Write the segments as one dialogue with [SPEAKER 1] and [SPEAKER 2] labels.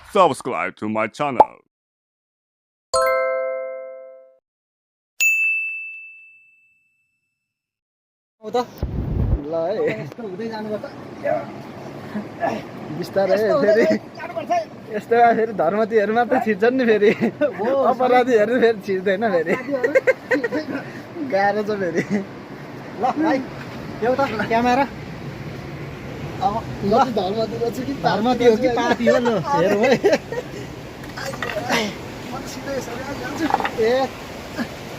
[SPEAKER 1] subscribe to my channel.
[SPEAKER 2] ल है यस्तो हुँदै जानुपर्छ बिस्तारै फेरि यस्तो फेरि धर्मतीहरू मात्रै छिर्छन् नि फेरि अपराधीहरू फेरि छिर्दैन फेरि गाह्रो छ फेरि ल भाइ एउटा क्यामेरा अब ल धर्मती हो कि पापी हो ल हेरौँ है ए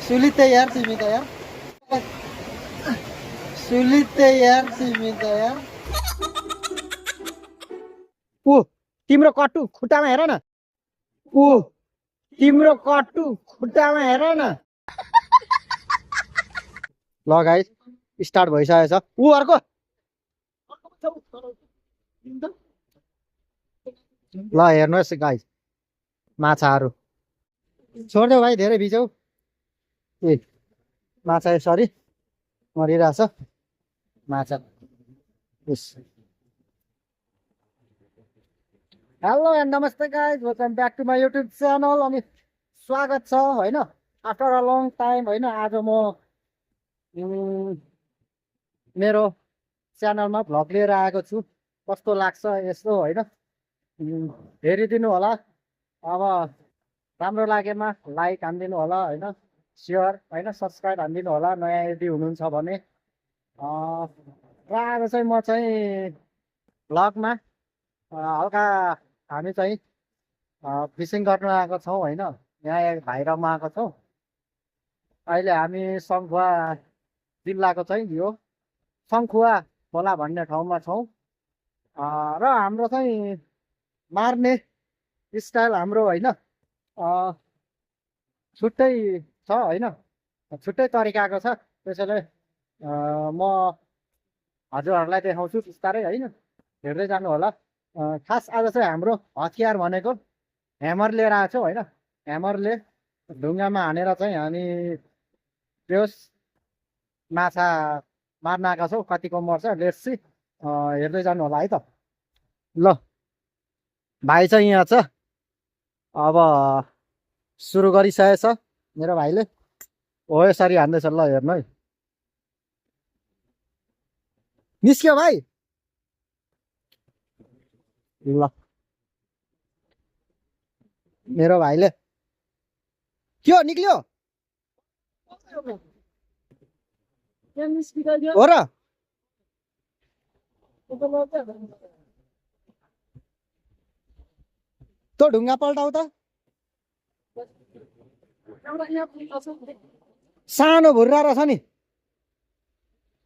[SPEAKER 2] सुलिते यार तिमी त यार सुलिते यार तिमी त यार ऊ तिम्रो कट्टु खुट्टामा हेर न ऊ तिम्रो कट्टु खुट्टामा हेर न ल गाइस स्टार्ट भइसकेछ ऊ अर्को ल हेर्नुहोस् गाइस माछाहरू छोडिदेऊ भाइ धेरै भिजौ ए माछा यसरी मरिरहेछ माछा हेलो एन्ड नमस्ते guys welcome back to my YouTube channel अनि स्वागत छ होइन आफ्टर अ लङ टाइम होइन आज म मेरो च्यानलमा भ्लग लिएर आएको छु कस्तो लाग्छ यस्तो होइन हेरिदिनु होला अब राम्रो लागेमा लाइक हानिदिनु होला होइन सेयर होइन सब्सक्राइब हानिदिनु होला नयाँ यदि हुनुहुन्छ भने र आज चाहिँ म चाहिँ भ्लगमा हल्का हामी चाहिँ फिसिङ गर्न आएको छौँ होइन यहाँ एक भाइरमा आएको छौँ अहिले हामी सङ्खुवा जिल्लाको चाहिँ यो सङ्खुवा खोला भन्ने ठाउँमा छौँ र हाम्रो चाहिँ मार्ने स्टाइल हाम्रो होइन छुट्टै छ होइन छुट्टै तरिकाको छ त्यसैले म हजुरहरूलाई देखाउँछु बिस्तारै होइन हेर्दै जानु होला खास आज चाहिँ हाम्रो हतियार भनेको ह्यामर लिएर आएको छौँ होइन ह्यामरले ढुङ्गामा हानेर चाहिँ हामी त्यस माछा मार्न आएका छौँ कतिको मर्छ लेट्स सी हेर्दै जानु होला है त ल भाइ चाहिँ यहाँ छ अब सुरु गरिसकेछ मेरो भाइले हो यसरी हान्दैछ ल हेर्नु है निस्क्यो भाइ ल मेरो भाइले के हो निक्ल्यो हो र तँ ढुङ्गा पल्टाउ त सानो भुर्रा रहेछ नि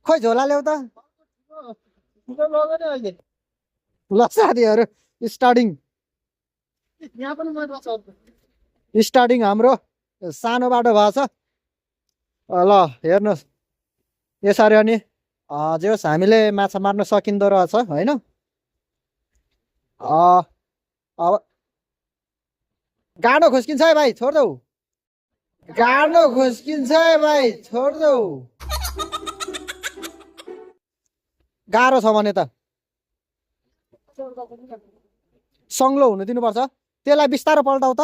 [SPEAKER 2] खोइ झोला ल्याउ त ल साथीहरू स्टार्टिङ हाम्रो सानो बाटो भएछ ल हेर्नुहोस् यसरी अनि जे होस् हामीले माछा मार्न सकिँदो रहेछ होइन अब गाडो खुस्किन्छ है भाइ छोड्देऊ गाडो खुस्किन्छ है भाइ छोड्देऊ गाह्रो छ भने त सङ्लो हुनु दिनुपर्छ त्यसलाई बिस्तारो पल्टाउ त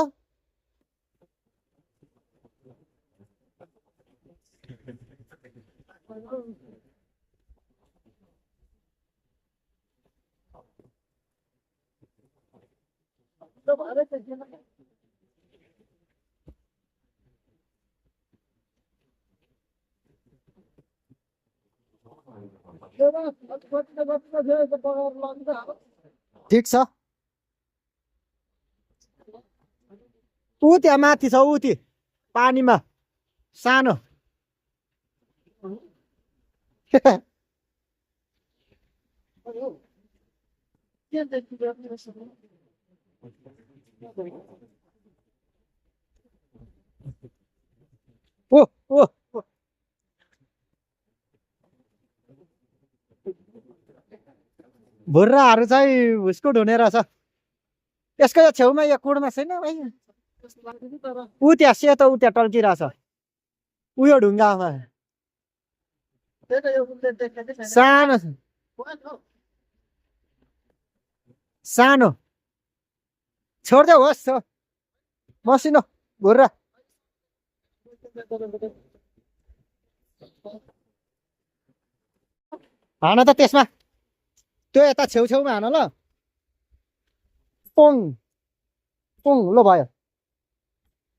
[SPEAKER 2] ठिक छ ऊ त्यहाँ माथि छ ऊ ती पानीमा सानो ओ ओ भुर्राहरू चाहिँ भुस्कुट हुने रहेछ यसको यो छेउमा यो कुडमा छैन भाइ ऊ त्यहाँ सेतो ऊ त्यहाँ टल्किरहेछ उयो ढुङ्गामा सानो सानो छोडिदेऊ होस् मसिनो घुर्रा हान त त्यसमा त्यो यता छेउछेउमा हान ल पोङ पोङ ल भयो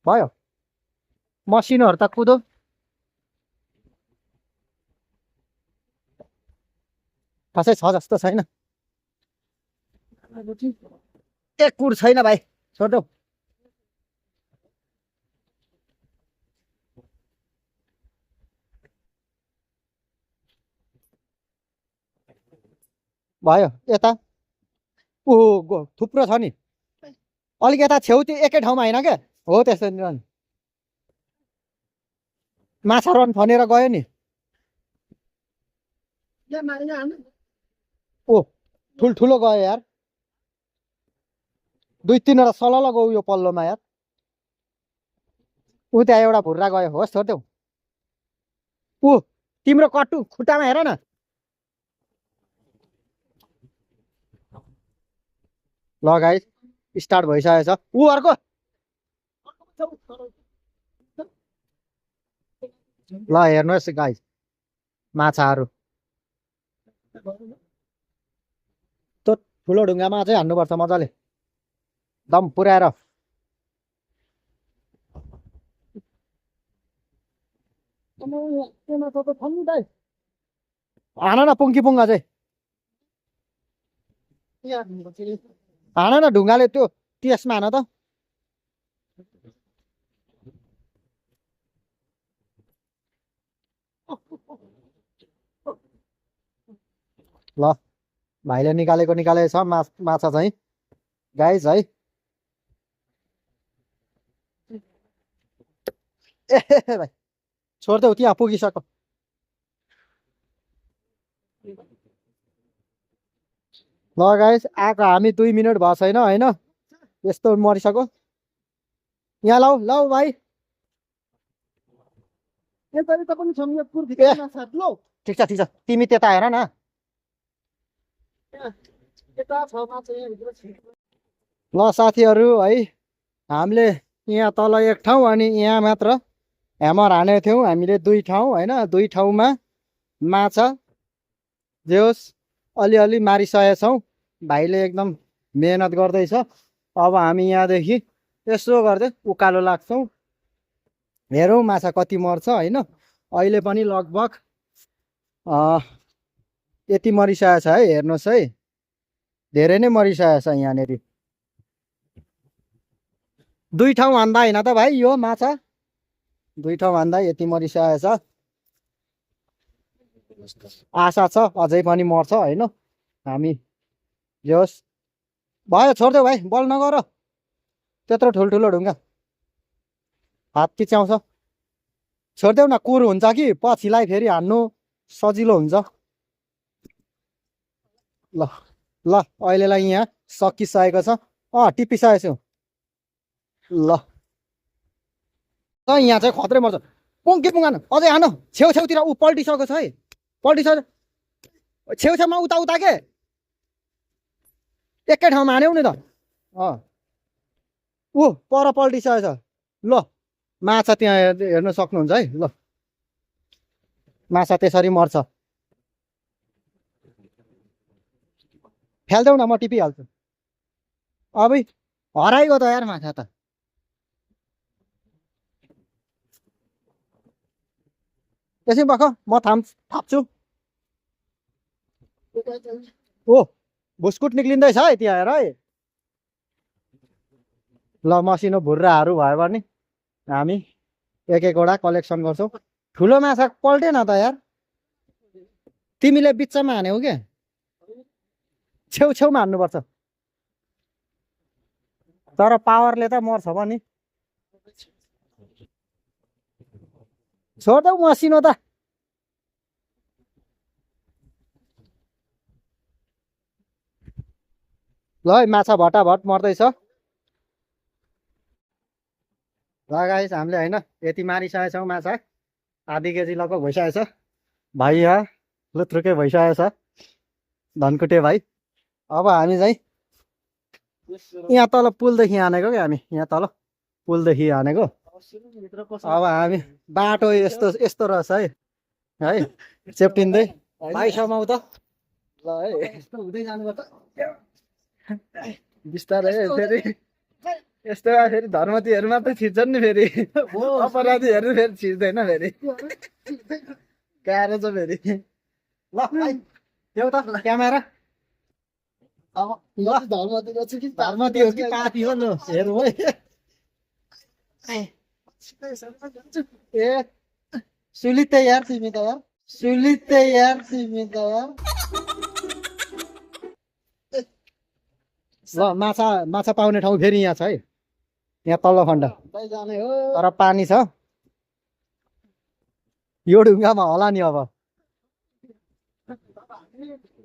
[SPEAKER 2] भयो मसिनोहरू त कुदो खासै छ जस्तो छैन एक कुर छैन भाइ छोड्देऊ भयो यता थुप्रो छ नि अलिक यता छेउ त्यो एकै ठाउँमा होइन क्या हो त्यस्तो नि माछा रन फनेर गयो नि ओ ठुल्ठुलो गयो यार 2-3 सलल गयो यो पल्लोमा यार ऊ त्यहाँ एउटा भुर्रा गयो होस् छोड्देऊ ऊ तिम्रो कट्टु खुट्टामा हेर न ल गाइस स्टार्ट भइसकेको छ ऊ अर्को ल हेर्नुहोस् गाइस माछाहरू त्यो ठुलो ढुङ्गामा चाहिँ हान्नुपर्छ मजाले दम पुऱ्याएर हान न पुङ्की पुङ्गा चाहिँ हान न ढुङ्गाले त्यो त्यसमा हान त ल भाइले निकालेको छ माछा चाहिँ गाइस है ए भाइ छोड्देऊ त्यहाँ पुगिसक्यो ल गाइस आएको हामी 2 मिनट भएको छैन होइन यस्तो मरिसक्यो यहाँ लौ लौ भाइ ठिक छ तिमी त्यता हेर न ल साथीहरू है हामीले यहाँ तल एक ठाउँ अनि यहाँ मात्र ह्यामर हानेको थियौँ हामीले 2 ठाउँ होइन 2 ठाउँमा माछा जे होस् अलिअलि मारिसकेका छौँ भाइले एकदम मेहनत गर्दैछ अब हामी यहाँदेखि यसो गर्दै उकालो लाग्छौँ हेरौँ माछा कति मर्छ होइन अहिले पनि लगभग यति मरिसकेको छ है हेर्नुहोस् है धेरै नै मरिसकेको छ यहाँनिर 2 ठाउँ हान्दा होइन त भाइ यो माछा 2 ठाउँ हान्दा यति मरिसकेको छ आशा छ अझै पनि मर्छ होइन हामी जे होस् भयो छोड्देऊ भाइ बल नगर त्यत्रो ठुल्ठुलो ढुङ्गा हात पिच्याउँछ छोड्देऊ न कुर हुन्छ कि पछिलाई फेरि हान्नु सजिलो हुन्छ ल ल अहिलेलाई यहाँ सकिसकेको छ टिपिसकेको छु ल यहाँ चाहिँ खत्रै मर्छ पुङ्की पुङ्गान अझै हान छेउछेउतिर ऊ पल्टिसकेको छ है पल्टिसक्यो छेउछेउमा उता के एकै ठाउँमा हान्यौ नि त ऊ पर पल्टिसकेको छ ल माछा त्यहाँ हेर्न सक्नुहुन्छ है ल माछा त्यसरी मर्छ फ्याल्देऊ न म टिपिहाल्छु अब हराइगयो त यार माछा त त्यसै बख म थाप्छु ओ भुस्कुट निक्लिँदैछ है त्यहाँ हेर है ल मसिनो भुर्राहरू भयो भने हामी एक एकवटा कलेक्सन गर्छौँ ठुलो माछा पल्टेन त यार तिमीले बिचमा हान्यौ क्या छेउछेउमा हान्नुपर्छ तर पावरले त मर्छ पनि छोड्देऊ मसिनो त ल है माछा भटाभट मर्दैछ ल गाइस हामीले होइन यति मारिसकेको छौँ माछा आधी केजी लगभग भइसकेको छ भाइ यहाँ लुत्रुकै भइसकेको छ धनकुटे भाइ अब हामी चाहिँ यहाँ तल पुलदेखि हानेको क्या हामी यहाँ तल पुलदेखि हानेको अब हामी बाटो यस्तो यस्तो रहेछ है चेप्टिँदै भाइ समाउ त ल है यस्तो हुँदै जानुपर्छ बिस्तारै फेरि यस्तो फेरि धर्मतीहरू मात्रै छिर्छन् नि फेरि अपराधीहरू फेरि छिर्दैन फेरि गाह्रो छ फेरि ल भाइ देऊ त क्यामेरा अब ल धर्मती हो कि पापी हो ल हेरौँ है ए सुलिते यार तिमी त यार सुलिते यार तिमी त यार ल माछा माछा पाउने ठाउँ फेरि यहाँ छ है यहाँ तल्लो खण्ड तर पानी छ यो ढुङ्गामा होला नि अब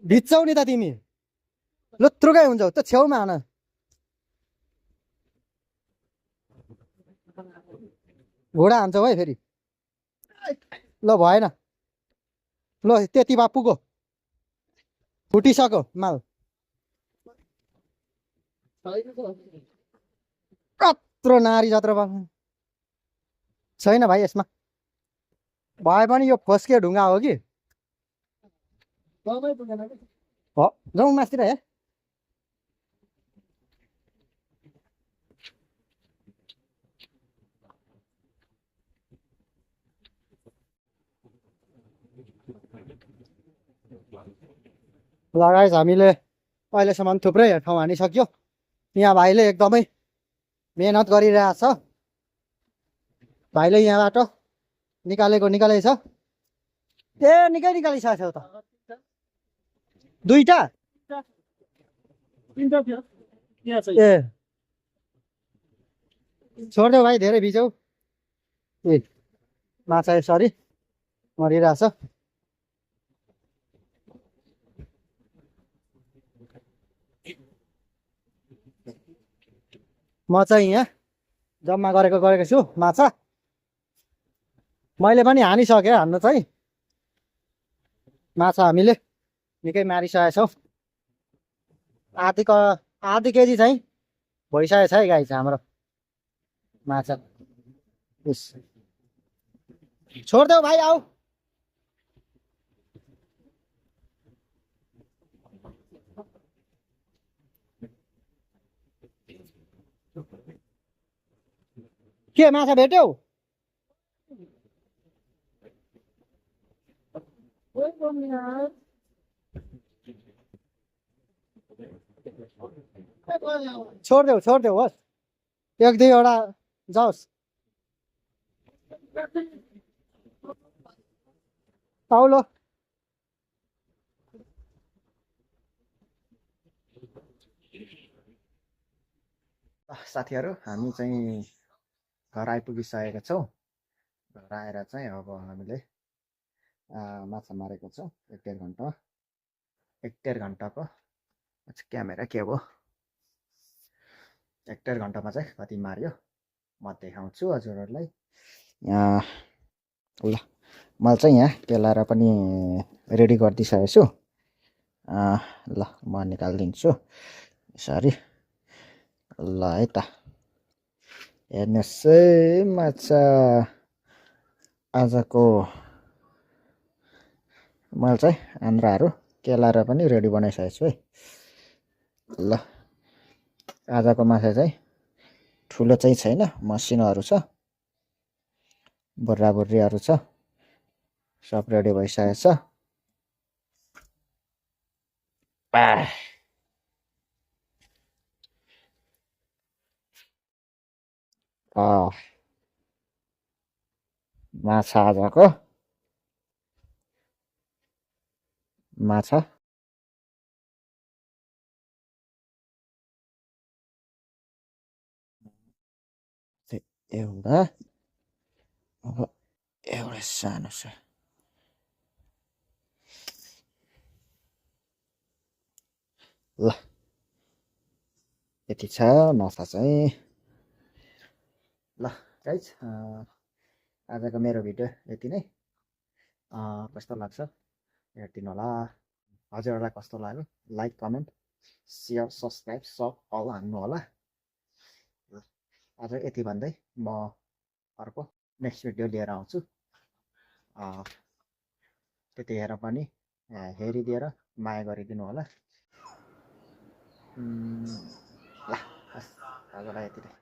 [SPEAKER 2] भिज्छौ नि त तिमी लुत्रुकै हुन्छौ त छेउमा आन घोडा हान्छौ है फेरि ल भएन ल त्यति भए पुगो फुटिसक्यो माल कत्रो नारी जत्रो छैन भाइ यसमा भए पनि यो फस्के ढुङ्गा हो कि हो जाउँ मासतिर हे लगाइस हामीले अहिलेसम्म थुप्रै ठाउँ हानिसक्यो यहाँ भाइले एकदमै मेहनत गरिरहेछ भाइले यहाँबाट निकालेको छ ए निकै निकालिसकेको छ त दुईटा ए छोडिदेऊ भाइ धेरै भिजौ ए माछा यसरी मरिरहेछ म चाहिँ यहाँ जम्मा गरेको छु माछा मैले पनि हानिसकेँ हान्नु चाहिँ माछा हामीले निकै मारिसकेका छौँ आधी केजी चाहिँ भइसकेको छ है गाई चाहिँ हाम्रो माछा छोडिदेऊ भाइ आऊ के माछा भेट्यौ छोडिदेऊ होस् एक दुईवटा जाओस् आउलो साथीहरू हामी चाहिँ घर आइपुगिसकेका छौँ घर आएर चाहिँ अब हामीले माछा मारेको छौँ एक डेढ घन्टाको क्यामेरा के हो एक डेढ घन्टामा चाहिँ कति मार्यो म देखाउँछु हजुरहरूलाई ल मैले चाहिँ यहाँ केलाएर पनि रेडी गरिदिइसकेको छु ल म निकालिदिन्छु यसरी ल है त हेर्नुहोस् है माछा आजको मैले चाहिँ आन्द्राहरू केलाएर पनि रेडी बनाइसकेको छु है ल आजको माछा चाहिँ ठुलो चाहिँ छैन मसिनोहरू छ बुर्राबुर्रीहरू छ सब रेडी भइसकेको छ माछा आजको माछा एउटा अब एउटा सानो छ ल यति छ माछा चाहिँ ल गाइज आजको मेरो भिडियो यति नै कस्तो लाग्छ हेरिदिनु होला हजुरहरूलाई कस्तो लाग्यो लाइक कमेन्ट सेयर सब्सक्राइब सब अल हान्नु होला। आज यति भन्दै म अर्को नेक्स्ट भिडियो लिएर आउँछु। त्यतिखेर पनि हेरिदिएर माया गरिदिनु होला। ल बस आजलाई यति नै।